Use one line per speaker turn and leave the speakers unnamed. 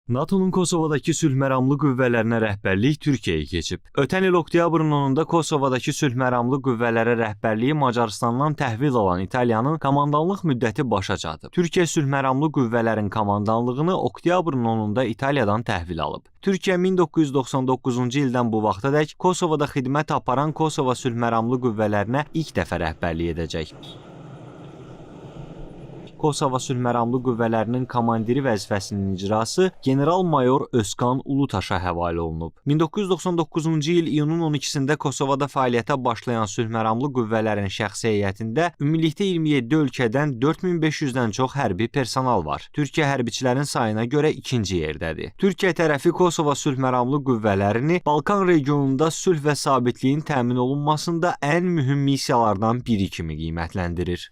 NATO-nun Kosovadakı sülhməramlı qüvvələrinə rəhbərlik Türkiyəyə keçib. Ötən il oktyabrın 10-da Kosovadakı sülhməramlı qüvvələrə rəhbərliyi Macarıstandan təhvil alan İtaliyanın komandanlıq müddəti başa çatıb. Türkiyə sülhməramlı qüvvələrin komandanlığını oktyabrın 10-da İtaliyadan təhvil alıb. Türkiyə 1999-cu ildən bu vaxtadək Kosovada xidmət aparan Kosova sülhməramlı qüvvələrinə ilk dəfə rəhbərlik edəcək. Kosova sülhməramlı qüvvələrinin komandiri vəzifəsinin icrası general-mayor Özkan Ulutaşa həvalə olunub. 1999-cu il iyunun 12-sində Kosovada fəaliyyətə başlayan sülhməramlı qüvvələrin şəxsi heyətində ümumilikdə 27 ölkədən 4500-dən çox hərbi personal var. Türkiyə hərbiçilərin sayına görə ikinci yerdədir. Türkiyə tərəfi Kosova sülhməramlı qüvvələrini Balkan regionunda sülh və sabitliyin təmin olunmasında ən mühüm missiyalardan biri kimi qiymətləndirir.